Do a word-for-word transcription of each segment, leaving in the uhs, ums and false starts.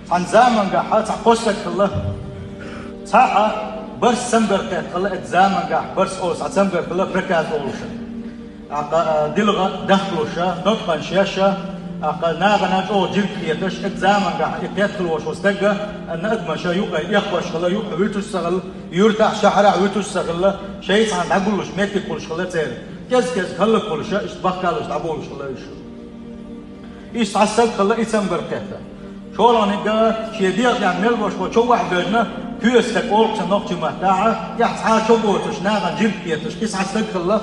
Цхьан замангахь цхьа кхо стаг хилла. Цхьаъ барс цамгар кхетта хилла, оцу замангахь барс олу цхьа цамгар хилла, проказа олуш. ТӀаккха, а, дилха дахкалуш, ноткъанаш еш, тӀаккха нахана чӀогӀа жирг хеташ, оцу замангахь и кхетта хилла волуш волу стаг, а, адамаша юкъа эккхош хилла, юкъа вуьтуш ца хилла, юьртахь, шахьарахь вуьтуш ца хилла, шайца цхьаьна дӀагуллуш меттиг хуьлуш хилла церан. Кез-кез хӀаллакьхуьлуш, иштта бахкалуш дӀаболуш хилла уьш. Иштта цхьа стаг хилла и цамгар кхетта. ШолгӀаниг шен дегӀа тӀехь мел болуш волу чов охьабевлла, коьсатаг олу цунах нохчийн маттахь, тӀехь цхьа а чо боцуш, нахана жирг хеташ, кхин цхьа стаг хилла.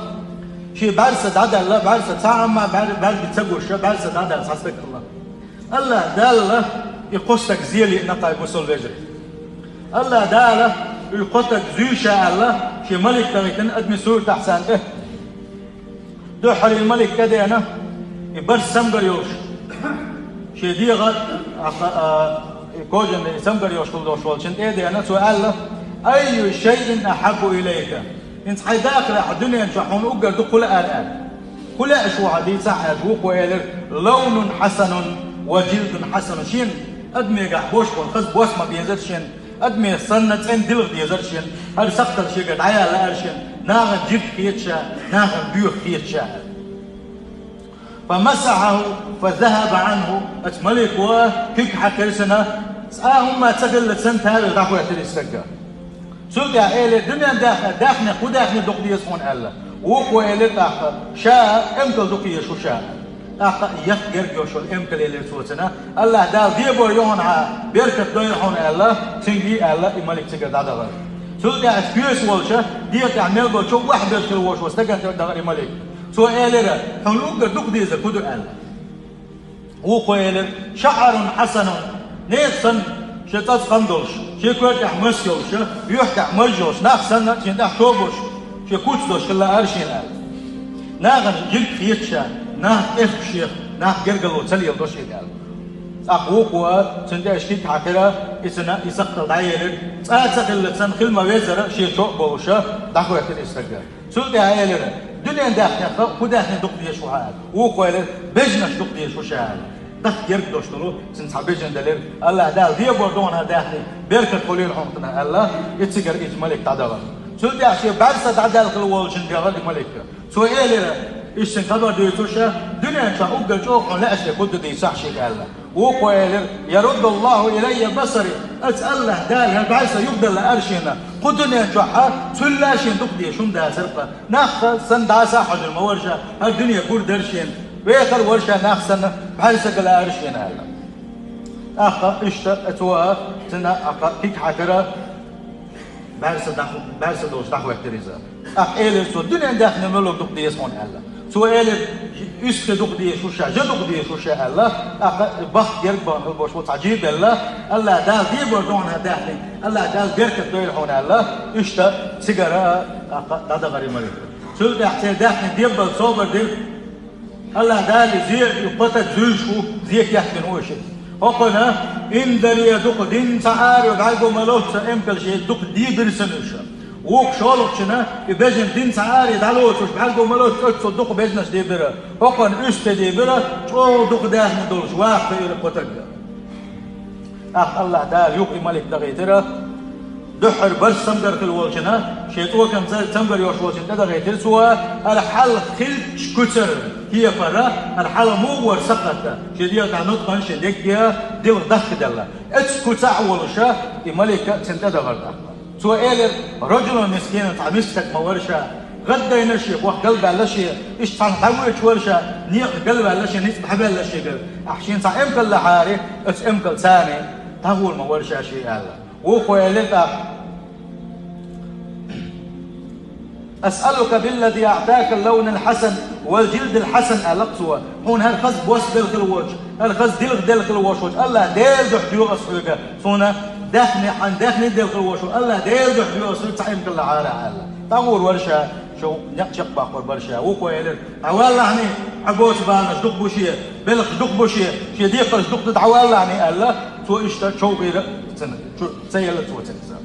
Шен бӀаьрса дӀадаьлла, бӀаьрса цхьа а хӀумма бӀаьр-, бӀаьрга ца гуш, бӀаьрса дӀадаьлла цхьа стаг хилла. АллахӀ Дала и кхо стаг зен лиъна кхайбу, мусал вежарий. АллахӀ Дала и кхо стаг зуьйша аьлла, шен малик дахийтина адамийн суртахь царна тӀе. Дуьххьара и малик тӀедеана, и барс цамгар йолуш, шен дегӀа, а, а, и кожаный цамгар йолуш хилла долуш волчун тӀедеана, цо аьлла: «Айю шайин ахьаббу илайка?» ХӀинца хьайн дахарехь дуьнен чохь хьуна уггар ду кху лаьара аьлла. Кху лаьаш ву хьан дийцахь аьлла, вукхо элира: «Лаунун хьасанун ва жилдун хьасанун». Шена адамегахь бош болу хаза бос ма безара шена, адамех санна цӀена дилха дезара шена, хӀара сакхтал шегара дӀаяьлла аьлла шена, нахана жирг хета ша, нахана боьха хета ша аьлла. «Фамасахьаху фазахаба Ӏанху», оцу малико куьг хьаькхира цуьнан, цхьа а хӀумма ца хиллачу санна, тӀе дӀахӀоьттира и стаг. Цул тӀаьхьа элира: «Дуьнен даьхни, даьхни, кху даьхни дукха деза хьуна», аьлла. Вукхо элира тӀаккха: «Ша эмкал дукха езаш ву ша». ТӀаккха яккха герга йолуш йолу эмкал элира цо цуьнан: «АллахӀ Дала дебор ю хьуна хьан, беркат дойла хьуна», аьлла, цуьнга аьлла, и малик цигара дӀадахара. Цул тӀаьхьа коьсаш волчу, дегӀа тӀехь мел болчу охьабевлла хилла волуш волу стагана тӀе дахара и малик. Цо элира: «Хьуна уггар дукха дезарг хӀун ду?» аьлла. Вукхо элира: «ШаӀарун хьасанун», нехан санна шен цӀа цкъам долуш, шен кора тӀехь мас йолуш, юьхь тӀехь маж йолуш, нах санна шен тӀехь чо болуш, шен куц долуш хилла ара шена аьлла. Нахана жирг хета ша, нах тӀехкаш шех, нах гергало ца леладо шега аьлла. ТӀаккха вукхо цуьнан тӀе аша куьг хьаькхира, и цуьнан и сакхтал дӀаелира, цкъа а ца хиллачу санна, хила ма-веззара, шен чо а бовлуш, дӀахӀоьттира и стаг. Цул тӀаьхьа элира: «Дуьнен даьхнех кху даьхни дукха дезаш ву хьан?» аьлла. Вукхо элира: «Бежанаш дукха дезаш ву ша», аьлла. Дахка герга долуш долу цуьнан цхьа бежан делира. «АллахӀ Дала дебор ду хьуна хьан даьхни, беркат хуьлийла хьуна», аьлла, и цигара иза малик дӀадахара. Цул тӀаьхьа шен бӀаьрса дӀадаьлла хилла волчун тӀе дахара и малик. Цо элира, иштта цуьнга хабар дуьйцуш: «Дуьнен чохь уггар чӀогӀа хьуна лаьаш дерг хӀун ду дийцахь шега», аьлла. Вукхо элира: «Яруддаллаху илайя басари», оцу АллахӀ Дала хӀара бӀаьрса юхаделла ара шена, кху дуьнен чохь цул а шена дукха дезаш хӀума дацара-кх. Нах санна дӀаса а хьожур ма вара ша, хӀара дуьне гур дара шена, вехар вара ша нах санна, бӀаьрса гала ара шена аьлла. ТӀаккха иштта цо цуьнан тӀаккха куьг хьаькхира, бӀаьрса дӀа-, бӀаьрса долуш дӀахӀоьттира иза. ТӀаккха элира цо: «Дуьнен даьхни муьлха дукха деза хьуна?» аьлла. Цо элира: «УьстагӀий дукха дезаш ву ша, жа дукха дезаш ву ша», аьлла. ТӀаккха бахка герга бахана хилла болуш волу цхьа жима белла: «АллахӀ Дала дебор ду хьуна хьан даьхни, АллахӀ Дала беркат дойла хьуна», аьлла. Иштта цигара тӀаккха дӀадахара и малик. Цул тӀаьхьа церан даьхни деббалц собар дира. АллахӀ Дала зе а, и кхо стаг зуьйш ву, зе кечдина ву аша. ХӀокхуьнан индаре дукха дин цхьа аре бӀаьрго ма лоццу эмкал шен дукха дийбира санна уьш. Вукху шолгӀачунна и бежан дин цхьа аре дӀалоцуш бӀаьрго ма лоццу, оццул дукха бежанаш дийбира. ХӀокхуьнан уьстагӀий дийбира, чӀогӀа дукха даьхни долуш ваха кхиира кхо стаг. ТӀаккха АллахӀ Дала юха и малик дахийтира, дуьххьара барс цамгар хилла волчунна, шен цӀоканца цамгар йолуш волчунна тӀедахийтира цо, хӀара хьалха хиллачу куьцара кепара, хӀара хьалха муха вара сакхтта, шен дегӀа тӀехь нуткъан, шен дегге дилха дахкаделла. Оцу куьцахь а волуш, и малик цунна тӀедахара тӀаккха. Цо элира: «Раджулун мискинун», цхьа миска стаг ма вара ша, гӀаддайна шен, боху галбаьлла шен, иштта цхьаьна дӀавоьдуш вара ша, некъа галваьлла шен, ницкъ дӀабаьлла шегара. Ахь шена цхьа эмкал лахьара, оцу эмкалца дӀагӀур ма вара ша шен аьлла. Вукхо элира тӀаккха: «Асъалука биллази аътака лаунал хьасан вал жилдал хьасан», аьлла цо. Хьуна хӀара хаза бос белла хилла волчу, хӀара хаза дилха делла хилла волуш волчу АллахӀ Делан дуьхьа доьху ас хьоьга, суна даьхни, хьан даьхни делла хилла волуш волу АллахӀ Делан дуьхьа доьху ас хьоьга цхьа эмкал лахьара аьлла. ДӀагӀур вара ша, шо некъ чекхбаккхур бара ша. Вукхо элира: «ДӀаваллахьний, хьан боцу бахамаш дукха бу шен, белхаш дукха бу шен, шен декхарш дукха ду, дӀаваллахьний», аьлла, цо иштта човхийра цунна, чу ца елла цо цуьнца.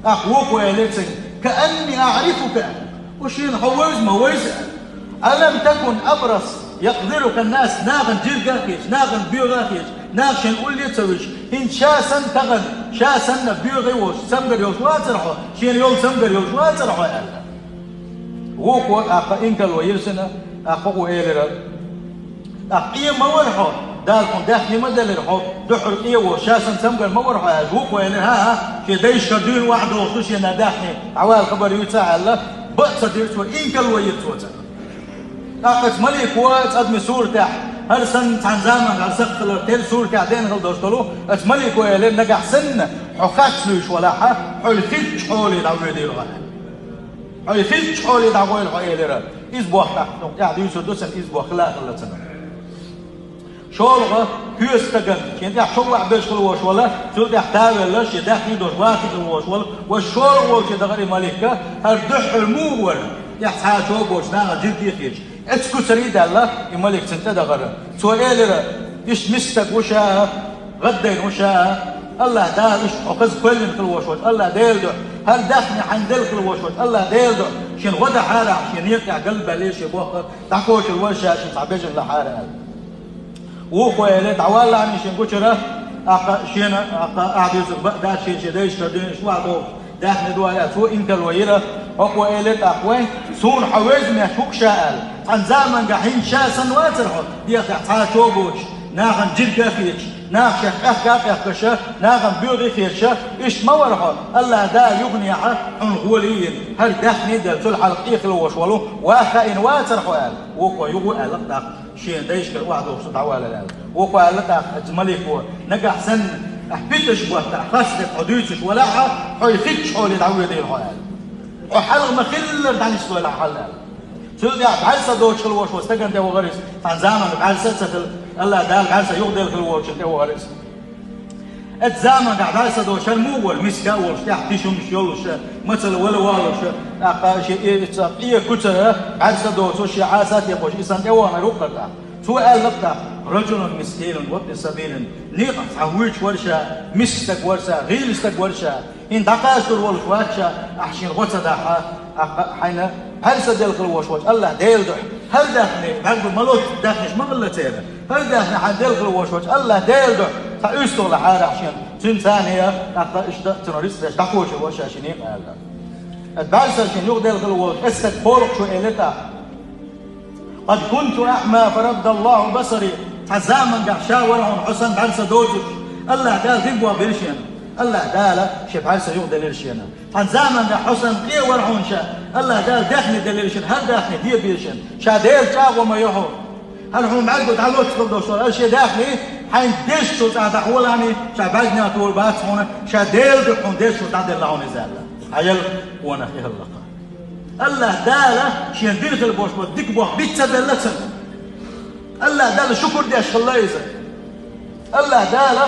ТӀаккха вукхо элира цуьнга: «Каанни аърифука», ва шена хьо вевза ма вевза. «Алам такун абрас якъзирука ннас», нахана жирга а хеташ, нахана боьха а хеташ, Наха шен улле а ца вуьтуш, хӀинца ша санна тахана, ша санна боьха волуш, цамгар йолуш вацара хьо, шена йолу цамгар йолуш вацара хьо аьлла. Вукхо тӀаккха инкарло йира цуьнан, тӀаккха вукхо элира: «ТӀаккха къен ма вара хьо, Дала хьуна даьхни ма делира хьо, дуьххьара къен волуш, ша санна цамгар ма вара хьо», аьлла. Вукхо элира: «ХӀан-хӀа, шен дайшкара дуьйна охьадогӀуш ду шена даьхни, дӀавала хабар юй цхьа», аьлла, бакъ ца дира цо, инкарло йира цо цунна. ТӀаккха оцу малико цӀадаме суратехь, хӀара санна цхьана заманахь сакхт хиларх терра суратехь деана хила долуш долу, оцу малико элира: «Нагахь санна хьо харц луьйш валахь, хьо хиллачу хьоле дӀавоьдийла хьо». «Хьо хиллачу хьоле дӀагӀойла хьо», элира. Иза боху тӀаккха, тӀаьхьа дуьйцур ду сан, иза боху хила а хилла цунна. ШолгӀа, кхечу стагана, шен тӀехь чов ваӀ беш хила волуш вала, цул тӀаьхьа тавелла, шен даьхни а долуш ваха хила волуш вала, ва шолгӀа волчу дахара и малик, хӀара дуьххьара муха вара, тӀехь цхьа а чов боцуш, нахана жирга а хеташ. Эццахь куцара а даьлла, и малик цунна тӀедахара. Цо элира: «Иштта миска стаг ву ша, гӀаддайна ву ша, АллахӀ Дала иштта хьо хаза кхоьллина хила волуш волчу АллахӀ Делан дуьхьа, хӀара даьхни хьайна делла хила волуш волчу АллахӀ Делан дуьхьа, шен гӀо дан хьарахь, шен некъа тӀехь галбаьлла шен боху, дӀакхочур вара ша, шен цхьа бежана лахьара», аьлла. Вукхо элира: «ДӀаваллахьа шен гучура, тӀаккха шена, тӀаккха ахьа дуьйцург бакъ дац, шен, шен дайшкара дуьйна иштта охьадогӀуш, даьхни ду», аьлла, цо инкарло йира. ХӀокхо элира тӀаккха: «Вайн, суна хьо веза моьттуш ву ша», аьлла. Цхьана заманахь хӀинца ша санна вацара хьо, дегӀах цхьа а чов боцуш, нахана жирга а хеташ, наха шех къехка а къехкаш, нахана боьха а хеташ, иштта ма вара хьо, АллахӀ Дала юханехьа хьуна гӀоли а йина, хӀара даьхни а делла, цул хьалха къен хила волуш волу ваха хаийна вацара хьо аьлла. Вукхо юха а аьлла тӀаккха: «Шен дайшкара охьадогӀуш ду, дӀавалале», аьлла. Вукхо аьлла тӀаккха оцу малико: «Нагахь санна ахь питанаш бутт, харц дерг хьо дуьйцуш валахь, хьо хиллачу хьоле дӀавоьдийла хьо», аьлла. «Хьо хьалха ма-хиллара дӀанисдойла хьо хьал», аьлла. Цул тӀаьхьа бӀаьрса доцуш хила волуш волу стагана тӀе вахара иза, цхьана заманахь бӀаьрса а ца хилла, АллахӀ Дала бӀаьрса юхаделла хила волчунна тӀе вахара иза. Оцу заманахь бӀаьрса доцуш хӀара муха вара, миска а волуш, тӀехь тишамаш йолуш, мацалла вала волуш, тӀаккха шен и, и ца, къен куцара бӀаьрса доцуш, шен Ӏаса а текхош, и санна тӀе ваханара ву-кх хӀара тӀаккха. Цо аьлла-кх тӀаккха: «Раджулун мискинун вабну сабилин». Некъахь цхьа вуьйцуш вара ша, миска стаг вара ша, гӀийла стаг вара ша, хӀинца дӀакхачор волуш вац ша, ахь шена гӀо ца дахь, ахь хьайна бӀаьрса делла хила волуш волчу АллахӀ Делан дуьхьа. ХӀара даьхни, бӀаьргу ма лоцу даьхнаш ма хилла церан. ХӀара даьхни хьайна делла хила волуш волчу АллахӀ Делан дуьхьа, цхьа уьстагӀ лахьара ахь шена. Цуьнан царна а, тӀаккха иштта цунах рицкъ деш дӀакхочур вара ша шен некъа аьлла. Оцу бӀаьрса шена юхаделла хила волчу оцу стага кхоалгӀачо элира тӀаккха: «Къад кунту аъма фарадда Аллаху басари». Цхьа заманахь ша вара хьуна хьо санна бӀаьрса доцуш, АллахӀ Дала дика болх бира шена. АллахӀ Дала шен бӀаьрса юхаделира шена. Цхьана заманахь хьо санна къен вара хьуна ша, АллахӀ Дала даьхни делира шена, хӀара даьхни дебира шена. Ша Делан чӀагӀо ма ю хьуна. ХӀара хьуна бӀаьрго дӀалоцуш хила долуш долу, хӀара шен даьхни хьайна дезачул цӀа дӀахьолахьний, ша бӀаьргнех тора бац хьуна, ша Делан дуьхьа хьуна дезачул дӀаделла хьуна иза аьлла. Хьан ял къонах и хӀаллакха. АллахӀ Дала шена дина хила болуш болу дика болх биц ца делла цунна. АллахӀ Далла шукур деш хилла иза. АллахӀ Дала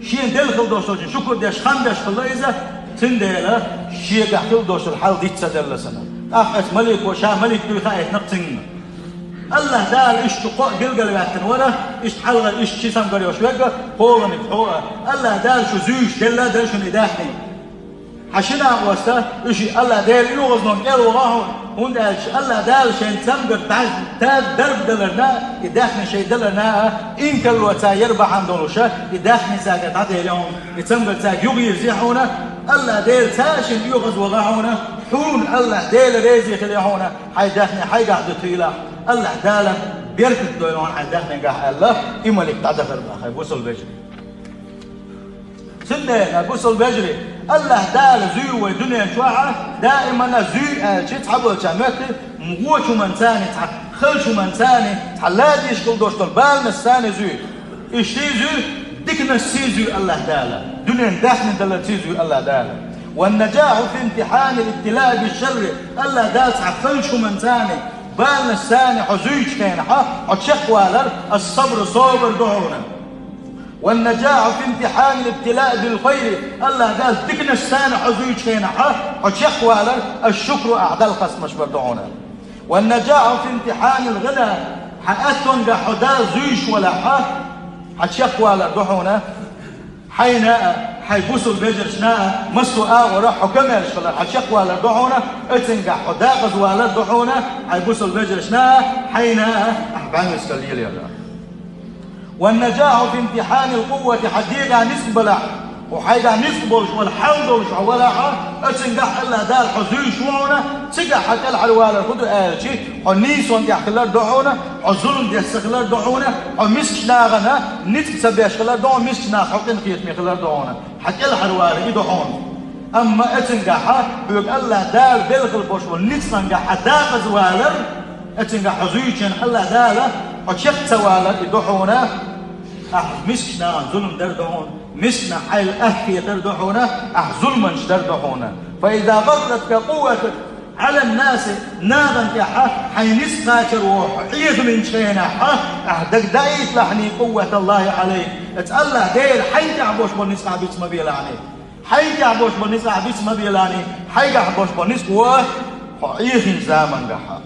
шена делла хила долуш долчун шукур деш, хам беш хилла иза, цундела шегахь хила долуш долу хьал диц ца делла цунна. ТӀаккха оцу малико ша малик дуй хаийтина-кх цуьнга. АллахӀ Дала иштта кхоъ билгалваьккхина вара, иштта хьалха иштта ши цамгар йолуш верг а, кхоалгӀаниг хьо а. АллахӀ Дала шу зуьйш делла а дара шуна и даьхни. Хьан шина а гӀоста, уьш АллахӀ Делан оьгӀазвахана кӀел ваха хьуна, хӀунда аьлча АллахӀ Дала шайн цамгар дӀа-, та-, дарба даларна, и даьхни шайн даларна а, инкарло цаьргара бахьана долуша, и даьхни цаьргара дӀаделла хьуна, и цамгар цаьрга юхаерза хьуна, АллахӀ Дела цаьршинна оьгӀазваха хьуна, хьуна АллахӀ Дела реза хила хьуна, хьайн даьхни хьайгахь дуьтуьйлахь, АллахӀ Дала беркат дойла хьуна хьайн даьхнигахь аьлла, и малик дӀадахар баха, хьайн бусалба вежарий. Цундела, бусалба вежарий, АллахӀ Дала зуьй вай дуьнен чохь а, даимана зуьй аьлча, цхьаболча моьтту, вочу хӀуманца а, цхьа халчу хӀуманца а, цхьа ладийша хила долуш долу баланашца а зуьй. Иштта зуьй, диканашца зуьй АллахӀ Дала. Дуьнен даьхни даларца зуьй АллахӀ Дала. والنجاح في امتحان الابتلاء بالشر. АллахӀ Дала цхьа халчу хӀуманца а, баланашца а хьо зуьйчу хенахь, хьо чекхвалар, ас-сабр, собар ду хьуна. والنجاح في امتحان الابتلاء بالخير, АллахӀ Дала диканашца а хьо зуьйчу хенахь, хьо чекхвалар, аш-шукру, ахь Далла хастамаш бар ду хьуна. والنجاح في امتحان الغنى, хьан аьттонгахь хьо Дала зуьйш валахь, хьо чекхвалар ду хьуна. Хьайна а, хьайн бусалба вежаршна а, массо а агӀора хьо комаьрша хилар, хьо чекхвалар ду хьуна, оцуьнгахь хьо декъаза валар ду хьуна, хьайн бусалба вежаршна а, хьайна а, ахь бӀаьннискал лелаяр ду. والنجاح في امتحان القوة, хьа дегӀа ницкъ балахь, хьо хьайгахь ницкъ болуш вала, хьал долуш хьо валахь, оцуьнгахь АллахӀ Дала хьо зуьйш ву хьуна, цигахь хьан кӀелхьарвалар хӀун ду аьлчи, хьо нийсонна тӀехь хилар ду хьуна, хьо зулам деш ца хилар ду хьуна, хьо мискачу нахана ницкъ ца беш хилар ду хьуна, мискачу наха хьо къинхетаме хилар ду хьуна. Хьан кӀелхьарвалар и ду хьуна. Амма оцуьнгахь хьоьга АллахӀ Дала белла хила болуш волу ницкъангахь хьан дакъаза валар, оцуьнгахь хьо зуьйча АллахӀ Дала хьо чекх ца валар и ду хьуна. Ахь мискачу нахана зулам дар ду хьуна, мискачу наха хьайла атта хетар ду хьуна, ахь зуламаш дар ду хьуна. فإذا غلبتك قوتك على الناس, нахана тӀехь хьайн ницкъ кхачар ву хьо Ӏехаминчу хенахь, ахь дагадаийталахьний قوة الله عليك, оцу АллахӀ Дела хьайна тӀехь болуш болу ницкъ ахь биц ма белахьний. Хьайна тӀехь болуш болу ницкъ ахь биц ма белахьний, хьайгахь болуш болу ницкъ ву хьо Ӏехийна замангахь.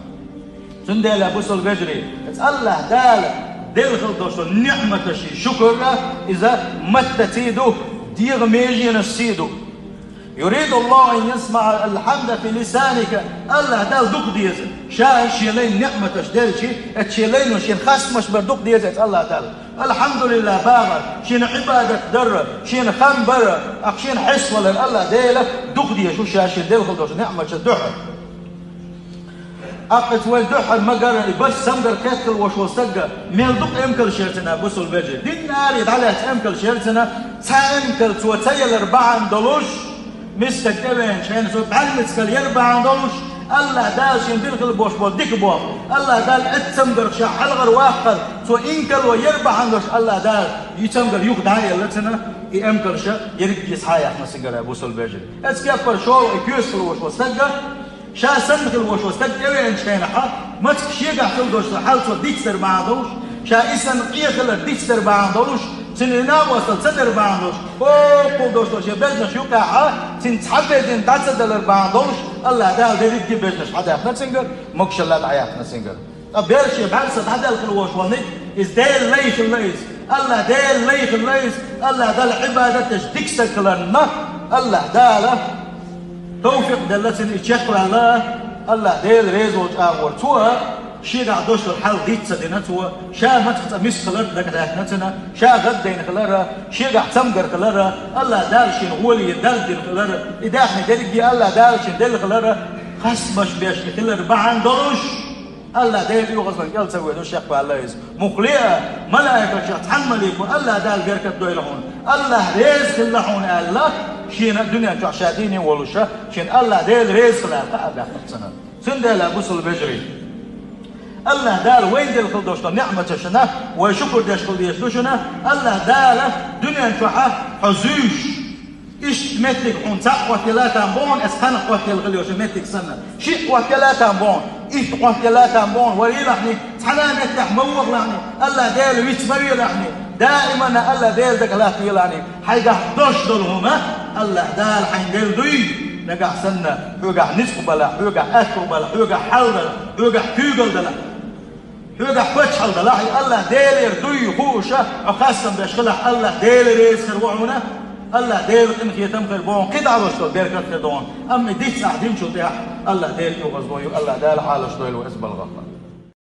Цундела, бусалба вежарий, оцу АллахӀ Дала делла хила долуш долу ниӀматашна шукур а, иза маттаца а ду, дегӀан меженашца а ду. يريد الله أن يسمع الحمد في لسانك. АллахӀ Дала дукха деза Ша шен лайна ниӀматаш делчи, оцу шен лайно шена хастамаш бар дукха деза оцу АллахӀ Далла. АлхьамдулиллахӀ бахар, шена Ӏибадат дар, шена хам бар, ахь шена хьесвалар АллахӀ Дела дукха дезаш ву Ша шена делла хила долчу ниӀматашна дуьхьал. Аккхица вай дуьххьара ма-гарра, и барт самгар кхетта хила волуш волу стаг мел дукха эмкалш яра цуьнан, бусалба вежарий. Динан аре дӀалаьцна эмкалш яра цуьнан, цхьа эмкал цо ца ялар бахьана долуш, мискачу стаг тӀевеанчу хенахь цо бӀаьрмецкал яр бахьана долуш, АллахӀ Дала шена дина хила болуш болу дика болх, АллахӀ Дала эццамгарх ша хьалхара ваккхар, цо инкарло яр бахьана долуш, АллахӀ Дала и цамгар юха дӀа а елла цуьнан, и эмкалш ерриг а схьа а яхна цигара, бусалба вежарий. Эцу кеппара шолгӀа и коьрта хила волуш волу стаг, ша санна хила волуш волу стаг тӀевеанчу хенахь, мацах шегахь хила долуш хьал цо дицдар бахьана долуш, ша и санна къе хилар дицдар бахьана долуш, цуьнан и накъосталла ца дар бахьана долуш, боккъал долуш долу шен безнаш юкъахь, цуьнан цхьа безам дӀа ца далар бахьана долуш, АллахӀ Дала дерриг а безнаш хьадаьхна цуьнгара, могашалла дӀаяьккхина цуьнгара. Ткъа бер шен бӀаьрса дӀадаьлла хила волуш волниг, иза Делан лай хилла иза. АллахӀ Делан лай хилла иза. АллахӀ Далла Ӏибадат деш дика стаг хиларна, АллахӀ Дала тавфикъ делла цуьнан и чекхваьлла, АллахӀ Дела реза волчу агӀор. Цо шегахь долуш долу хьал диц ца дина цо, ша мацах цкъа миска хиларх дагахь даьхна цуьнан, ша гӀаддайна хилар, шегахь цамгар хилар, АллахӀ Дала шена гӀоле дарба дина хилар, и даьхни дерриге АллахӀ Дала шена делла хилар, хастамаш беш и хилар бахьана долуш, АллахӀ Дела оьгӀазлан кӀел ца воьдуш чекхваьлла иза. Муххале а, малайкашех цхьана малико АллахӀ Дала беркат дойла хьуна, АллахӀ реза хилла хьуна аьлла, шена дуьнен чохь ша дийне волуша, шена АллахӀ Дела реза хилла аьлла, кхаъ а баьккхина цуьнан. Цундела, бусалба вежарий, АллахӀ Дала вайна делла хила долуш долу ниӀматашна вай шукур деш хила дезаш ду шуна, АллахӀ Дала дуьнен чохь хьо зуьйш, иштта меттиг хьуна цхьаъ оттаелла там боху, аса кхана оттаелла хила йолуш меттиг санна. Шиъ оттаелла там боху, итт оттаелла там боху, варийлахьни, цхьана а меттехь ма вохалахьни, АллахӀ Дела виц ма велахьни, даимана АллахӀ Дела дага латтавелахьни, хьайгахь долуш долу хӀума, АллахӀ Дала хьайна делла дуй, нагахь санна, хьоьгахь ницкъ балахь, хьоьгахь аьтту балахь, хьоьгахь хьал далахь, хьоьгахь куьйгалла далахь. Хьоьгахь пачхьалкх далахь, и АллахӀ Делера дуй хууша, хьо хастам беш хилахь, АллахӀ Дела реза хир ву хьуна, АллахӀ Дела къинхетам хир бу хьуна, кхидӀа долуш долу беркат хир ду хьуна. Амма и диц ахь динчул тӀаьхьа АллахӀ Дела оьгӀаз бо ю, АллахӀ Дала хьалаш дойла ву иза балгӀалла.